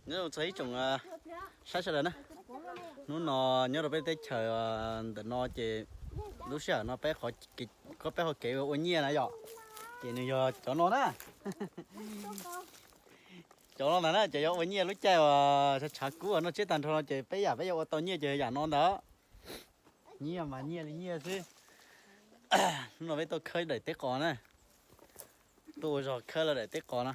Nyob zoo txog ib tsoom saib sawv daws na, hnub no nyob rau peb teb chaws ntawm no ces lub sij hawm no peb qhov, peb qhov kev ua nyiaj na yom, ces nws yog cov no na. Cov no ntag na, cov yuav ua nyiaj lub caij uas tshav kub uas noj tsiab tag nrho no ces peb yam peb yuav ua tau nyiaj ces yam no ntag. Nyiaj mas nyiaj li nyiaj xwb. Hnub no peb tuaj khawb daim teb qos na. Tuaj ua zog khawb lawv daim teb qos no.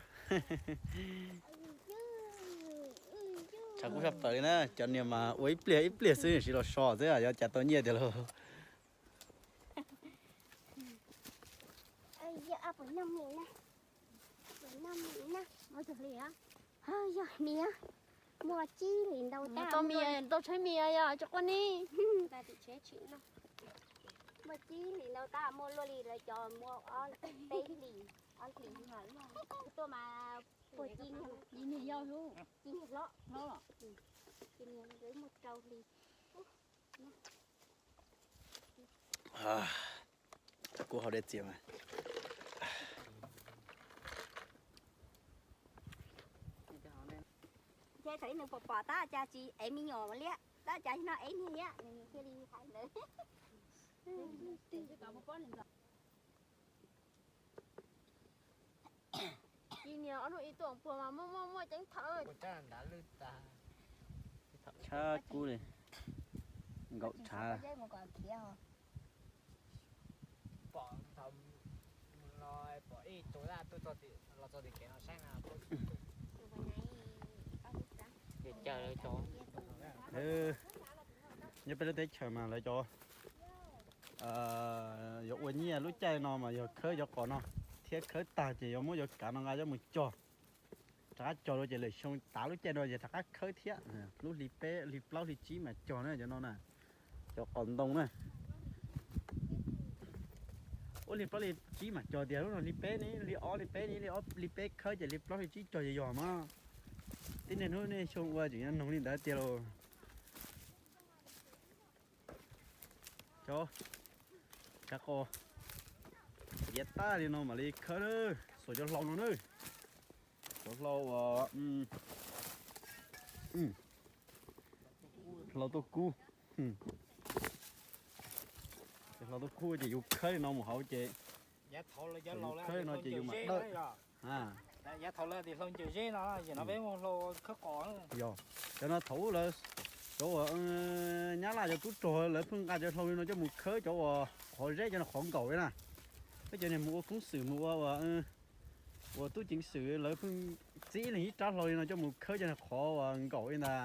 Tshav kub saj plaws li na, cov niag mas ua ib pliag ib pliag xwb siv los so xwb, yuav cas tau nyiaj tiag lauj. Yog hniav, muaj tsib hlis ntau tag, tau tshaib mis yog tsis quaj ni. Muaj tsib hlis ntau tag, muaj luaj li lawv cov muaj ob peb hlis, ob hlis tuaj mas puag ci niag, ci niag hlob, ci niag muaj rau hli. Kuv haus dej txias mas. Ces thaum ib nws pom pom tab cas tsis ev me nyuam liab, tab cas no ev niag thiab, nws thiaj li hais ntawd. Ci niag ob hnub ib tuaj puag mas muaj muaj muaj ceeb thawm. Tshab kub li, nkaum tshav. Nyob peb lub teb chaws mas lawv cov yuav ua nyiaj lub caij no mas yog khawb cov qos no, thiab khawb tag ces yuav muab cov kav no nqa coj mus cog. Rov qab cog rau ces lwm xyoo tav lub caij no ces rov qab khawb thiab. Lub hli peb hli plaub hli tsib mas cog na cov no na, cov qos ntoo na. Ub, hli plaub hli tsib mas cog tiag, lub no hli peb ne, hli ob hli peb ne, hli ob hli peb khawb ces hli plaub hli tsib cog yog yog mas. Tib neeg hnub nej xyoo ua tseem yuav noog li ntawd tiag lauj. Cov kav qos yav tag li no mam li khawb na, xuas cov hlau no na. Cov hlau uas hlau tuaj kub, cov hlau tuaj kub ces yus khawb li no mus hauv ces, yus khawb li no ces yus mam dawj. Yav thaum lawv tias hlau ncaws zeb no, yog no peb muaj hlau khawb qos. Yog, cov no thaum ub lawv, cov uas Nyab Laj cov tub rog lawv pheej nqa cov hlau li no coj mus khawb cov uas qhov zeb cov no qhov nkaum li na. Peb cov niag mus ua koob xwm mus ua uas tub ceev xwm lawv pheej txib leej ib rab hlau li no coj mus khawb cov niag qhov uas nkaum li ntag.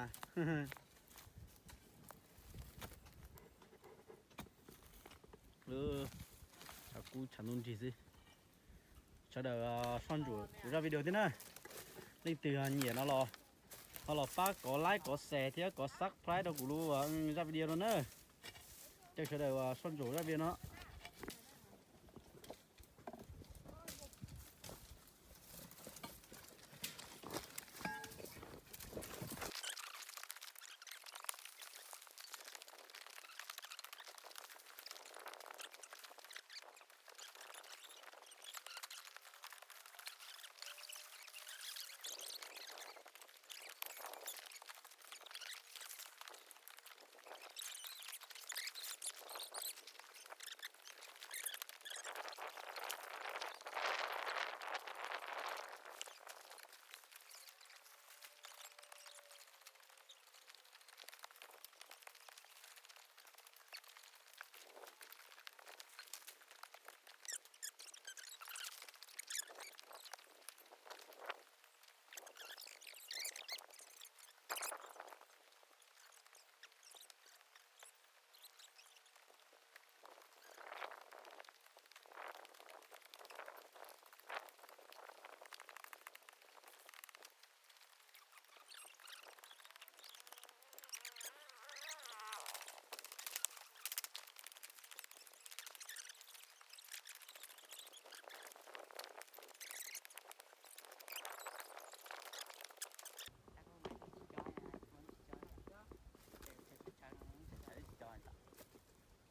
Tshav kub tshav ntuj nrig xwb. Sawv daws soj ntsuam kuv zaj video thiab na. Leej twg nyiam no los ho los pab kov like kov share thiab kov subscribe rau kuv lub zaj video no na. Caw sawv daws soj ntsuam zaj video no.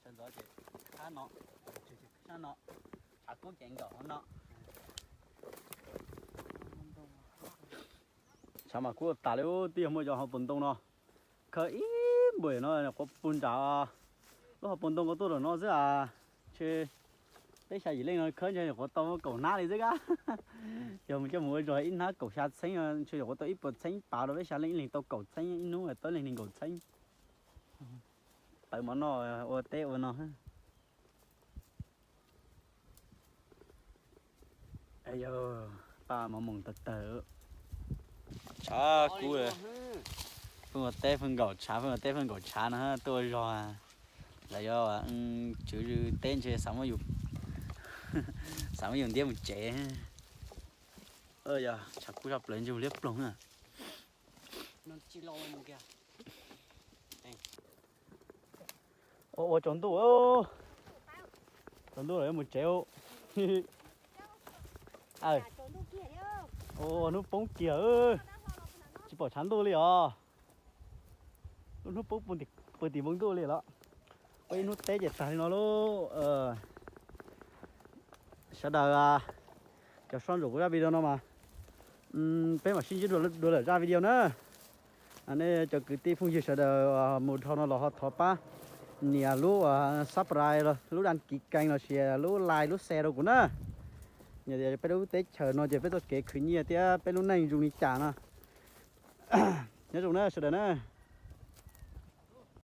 Sawv ntxov ces qab no, sab no, tshav kub ces nkaum hauv no. Thaum mas kuj tas li, twb yog muaj cov hauv paus ntoo no khawb ib npuas no nyuam qhuav puag nram lub hauv paus ntoo ko tuaj lawm no xwb as. Ntshe peb xya yim leej no khawb ntshe nyuam qhuav tau kaum hnab li xwb kab. Yog mus coj mus ua zog ib hnab kaum xya txheeb, ntshe nyuam qhuav tau ib puas txheeb pas rau peb xya leej, ib leeg tau kaum txheeb, ib hnub tau ib leeg nees nkaum txheeb. Tawv mov noj ua teb ua no. Yog paj mov moos tawg tawg. Tshav kub, pheej ua teb pheej nkaum tshav, pheej ua teb pheej nkaum tshav no tuaj ua zog. Lawv yuav tswv teb ntshe xav muab yus, xav muab yus ntiab mus tsev. Yog tshav kub zaj plaws ntsej liab ploog na. Ua tsaus ntuj, tsaus ntuj lawm yuav mus tsev. Ua hnub poob kiag, tsis pom tshav ntuj li os. Lub hnub poob pw tim npoo ntuj li los. Ua ib hnub teb ces tag li no lauj. Sawv daws cov saib ntsoov kuv zaj video no mas peb mam sib ntsib dua lawm zaj video na. Nej cov kwv tij phooj ywg sawv daws mus dhau no los ho thov pab nias lub subscribe, lub đăng ký kênh los sis lub like lub share rau kuv na. Yog tias peb lub teb chaws no ces peb txoj kev khwv nyiaj thiab peb lub neej zoo li cas no. Nyob zoo na sawv daws na.